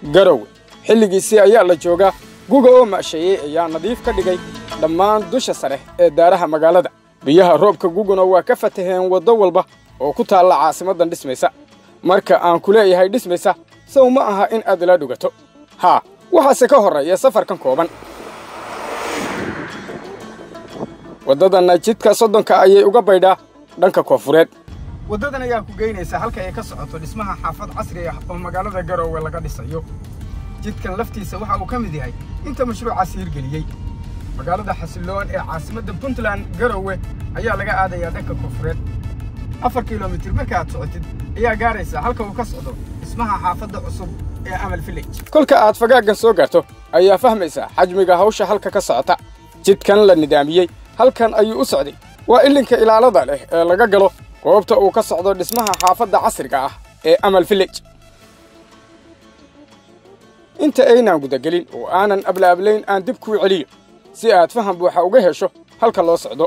Garowe xilligiisii ayaa la joogaa. Guga oo maasheeyey ayaa nadiif ka dhigay dhammaan dusha sare ee daaraha magaalada. Biyaha roobka guguna waa ka fataheen waddo walba oo ku taalla caasimaddan dhismaysa. Marka aan ku leeyahay dhismaysa, sow ma aha in aad ila dhugato? Haa, waxaase ka horreeya safarkan kooban. Waddadanna jidka 30-ka ayay uga baydhaa dhanka koonfureed. Waddadan ayaa ku geynaysa halka ay ka socoto dhismaha xaafad casri ah oo magaalada Garowe laga dhisayo. Jidkan laftiisa waxa uu ka mid yahay inta mashruucaasi hirgeliyey. Magaalada xasilloon ee caasimadda Puntland, Garowe, ayaa laga aadayaa dhanka koonfureed. 4 kilomitir marka aad socotid ayaa gaaraysa halka uu ka socdo dhismaha xaafadda cusub ee Amal Village. Kolka aad fagaaggan soo gaarto ayaa fahmaysa xajmiga hawsha halka ka socota. Jidkan la nidaamiyey halkan ayuu u socday. Waa ilinka ilaalada leh ee laga galo goobta uu ka socdo dhismaha xaafadda casriga ah ee Amal Village. Inta aynaan gudagelin oo aanan ablaablayn, aan dib kuu celiyo si aad faham buuxa uga hesho halka loo socdo.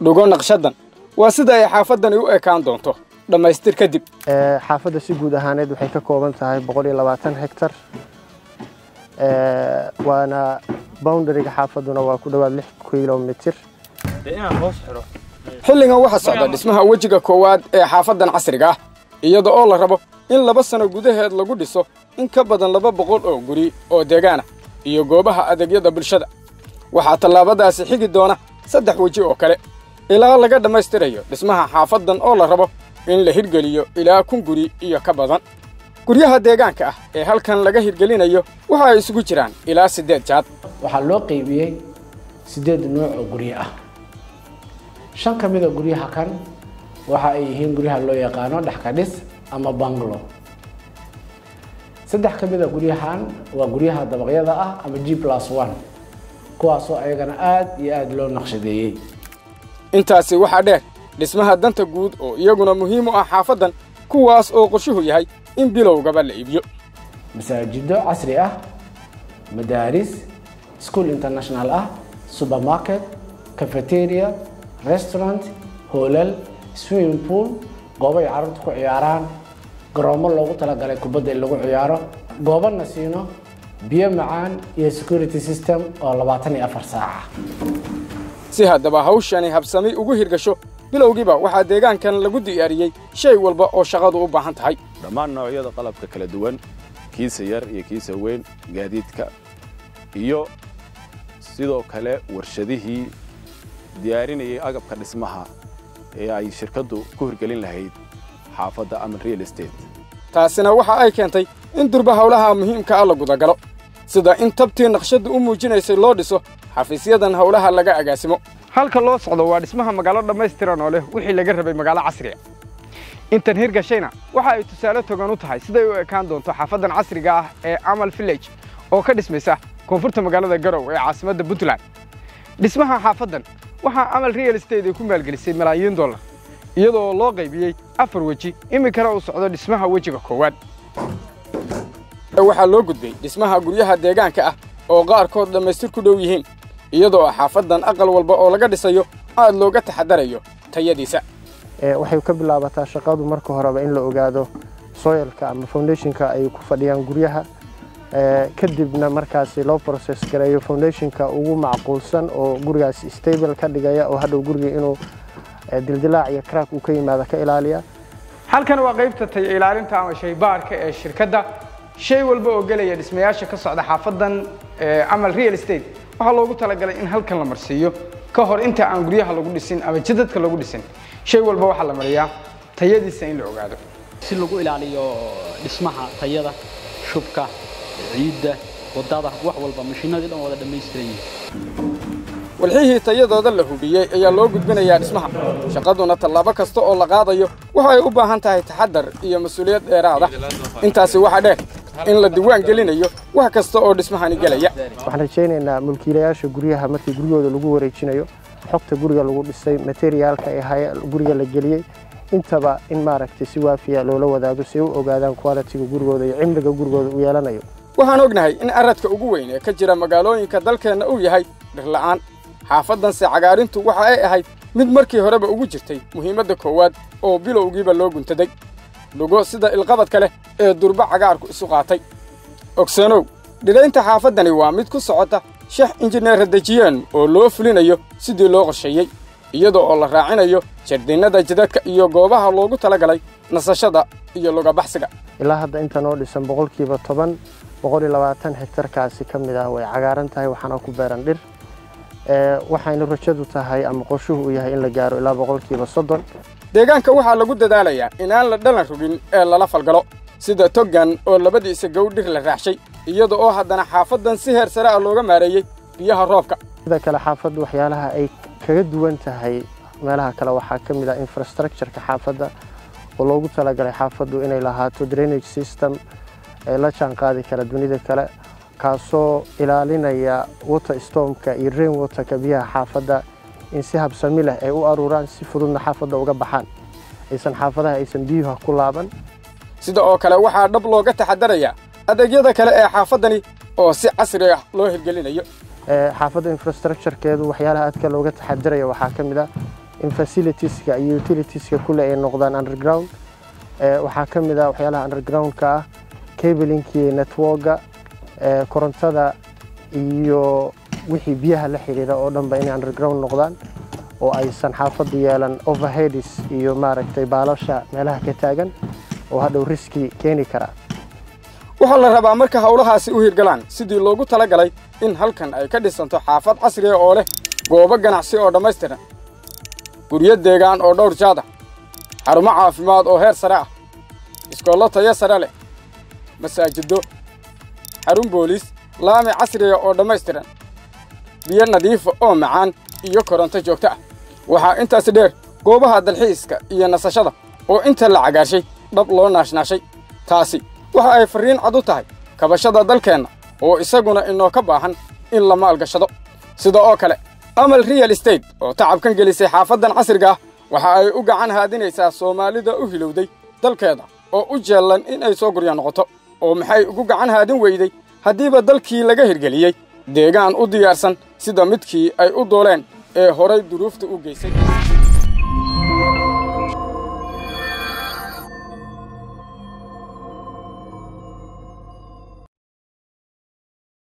Dhugo naqshaddan, waa sida ay xaafaddani u ekaan doonto dhammaystir kadib. Xaafadda si guud ahaaneed waxay ka kooban tahay 120 hektar, waana boundary-ga xaafadduna waa ku dhowaad 6 kilomitir. Xilligan waxaa socda dhismaha wejiga koowaad ee xaafaddan casriga ah, iyada oo la rabo in 2 sano gudaheed lagu dhiso in ka badan 200 oo guri oo deegaana iyo goobaha adeegyada bulshada. Waxaa tallaabadaasi xigi doona 3 weji oo kale ilaa laga dhammaystirayo dhismaha xaafaddan oo la rabo in la hirgeliyo ilaa 1000 guri iyo ka badan. Guryaha deegaanka ah ee halkan laga hirgelinayo waxa ay isugu jiraan ilaa 8 jaad. Waxaa loo qaybiyey 8 nooc oo guryo ah. 5 ka mid a guryaha kan waxa ay yihiin guryaha loo yaqaano dhexka dhis ama bungalow. 3 ka mid a guryahan waa guryaha dabaqyada ah ama G+1, kuwaasoo ayagana aad iyo aad loo naqshadeeyey. Intaasi waxaa dheer dhismaha danta guud oo iyaguna muhiim u ah xaafaddan, kuwaas oo qorshuhu yahay in bilowgaba la iibiyo. Masaajido casri ah, madaaris, school international ah, supermarket, cafeteria, restaurant, hoolal, swimming pool, goobo ay carruurta ku ciyaaraan, garoomo loogu talagalay kubadda in lagu ciyaaro, goobo nasiino, biyo macaan iyo security system oo 24 saaca. Si haddaba hawshani habsami ugu hirgasho, bilowgiiba waxaa deegaankan lagu diyaariyey shay walba oo shaqadu u baahan tahay. Dhammaan noocyada qalabka kala duwan, kiisa yar iyo kiisa weyn, gaadiidka iyo sidoo kale warshadihii diyaarinayay agabka dhismaha ee ay shirkaddu ku hirgelin lahayd xaafadda Amal Real Estate. Taasina waxa ay keentay in durba howlaha muhiimka ah la gudagalo, sida in tabtii naqshaddu u muujinaysay loo dhiso xafiisyadan howlaha laga agaasimo. Halka loo socdo waa dhismaha magaalo dhammaystiran oo leh wixii laga rabay magaalo casriga. Intan hirgashayna waxa ay tusaale togan u tahay siday u ekaan doonto xaafaddan casriga ah ee Amal Village oo ka dhismaysa koonfurta magaalada Garowe ee caasimadda Puntland. Dhismaha xaafaddan waxaa Amal Real Estate ay ku maalgelisay malaayiin dollar, iyadoo loo qaybiyey 4 weji, iminkana uu socdo dhismaha wejiga koowaad. Waxaa loo gudbay dhismaha guryaha deegaanka ah oo qaarkood dhammaystir ku dhow yihiin, iyadoo xaafaddan aqal walba oo laga dhisayo aad looga taxadarayo tayadiisa. Waxay ka bilaabataa shaqadu marka horeba in la ogaado soil-ka ama foundation-ka ay ku fadhiyaan guryaha, kadibna markaasi loo process gareeyo foundation-ka ugu macquulsan oo gurigaasi stable ka dhigaya oo hadhow guriga inuu dildilaac iyo crack uu ka yimaado ka ilaaliya. Halkan waa qaybta tayo ilaalinta ama shaybaarka ee shirkadda. Shay walba oo gelaya dhismayaasha ka socda xaafadan Amal Real Estate waxaa loogu talagalay in halkan la marsiiyo ka hor inta aan guryaha lagu dhisin ama jidadka lagu dhisin. Shay walba waxaa la mariyaa tayadiisa in la ogaado si lagu ilaaliyo dhismaha, tayada shubka, ciidda, wadada, wax walba, mashiinadii dhan wada dhammaystiran yihiin. Walxihii tayadooda la hubiyey ayaa loo gudbinayaa dhismaha. Shaqaduna tallaabo kasta oo la qaadayo waxa ay u baahan tahay taxadar iyo mas-uuliyad dheeraada. Intaasi waxaa dheer in la diwaan gelinayo wax kasta oo dhismahani gelaya. Waxaan rajaynaynaa mulkiilayaasha guryaha markii guryahooda lagu wareejinayo xogta guriga lagu dhisay, material-ka ee guriga la geliyey, intaba in maaragtay si waafiya loola wadaago si ay u ogaadaan quality-ga gurigooda iyo cimriga gurigooda uu yeelanayo. Waxaan ognahay in aradka ugu weyn ee ka jira magaalooyinka dalkeenna uu yahay dhirla'aan. Xaafaddanse cagaarintu waxa ay ahayd mid markii horeba ugu jirtay muhiimadda koowaad oo bilowgiiba loo guntaday. Dhugo sida ilqabadka leh ee durba cagaarku isu qaatay. Ogsanow, dhiraynta xaafaddani waa mid ku socota shax injineerra dejiyeen oo loo fulinayo sidii loo qorsheeyey, iyada oo la raacinayo jardinnada jidadka iyo goobaha loogu talagalay nasashada iyo lugabaxsiga. Ilaa hadda inta noo dhisan 10%, 120 hektarkaasi ka mid ah way cagaaran tahay, waxaana ku beeran dhir. Waxayna rajadu tahay ama qorshuhu uu yahay in la gaaro ilaa 30%. Deegaanka waxaa lagu dadaalayaa inaan la dhalan rogin ee lala falgalo, sida toggan oo labadiisa gow dhir la raaxshay, iyada oo haddana xaafaddan si heer sare ah looga maareeyey biyaha roobka. Sida kale xaafaddu waxyaalaha ay kaga duwan tahay meelaha kale waxaa ka mid ah infrastructure-ka xaafadda oo loogu talagalay xaafaddu inay lahaato drainage system ee la jaan qaadi kara dunida kale, kaasoo ilaalinaya water stormka iyo rain waterka, biyaha xaafadda in si habsami leh ay u aruuraan, si fududna xaafadda uga baxaan, aysan xaafadaha aysan biyuha ku laaban. Sida oo kale waxaa dhab looga taxadarayaa adeegyada kale ee xaafaddani oo si casri ah loo hirgelinayo. Xaafadda infrastructure-keedu waxyaalaha aadka looga taxadaraya waxaa ka mid ah in facilitieska iyo utilitieska kule ay noqdaan underground. Waxaa ka mid ah waxyaalaha underground-ka ah cablingkii networka, korontada iyo wixii biyaha la xiriira oo dhanba inay underground noqdaan, oo aysan xaafaddu yeelan overheads iyo maaragtay baalasha meelaha ka taagan oo hadhow riski keeni kara. Waxaa la rabaa marka howlahaasi u hirgalaan sidii loogu talagalay in halkan ay ka dhisanto xaafad casriya oo leh goobo ganacsi oo dhammaystiran, guryo deegaan oo dhowr jaad ah, xarumo caafimaad oo heer sare ah, iskoollo tayo sare leh, masaajido, xarun booliis, laami casriya oo dhammaystiran, biyo nadiifa oo macaan iyo koronto joogto ah. Waxaa intaasi dheer goobaha dalxiiska iyo nasashada oo inta la cagaarshay dhab loo naashnaashay. Taasi waxa ay farriin cad u tahay kabashada dalkeenna oo isaguna inoo ka baahan in la maalgashado. Sida oo kale Amal Real Estate oo tacabkan gelisay xaafaddan casriga ah waxa ay u gacan haadinaysaa Soomaalida u hilowday dalkeeda oo u jeellan in ay soo gurya noqoto, oo maxay ugu gacan haadin weyday haddiiba dalkii laga hirgeliyey deegaan u diyaarsan sida midkii ay u dooleen ee horay duruufta u geysay.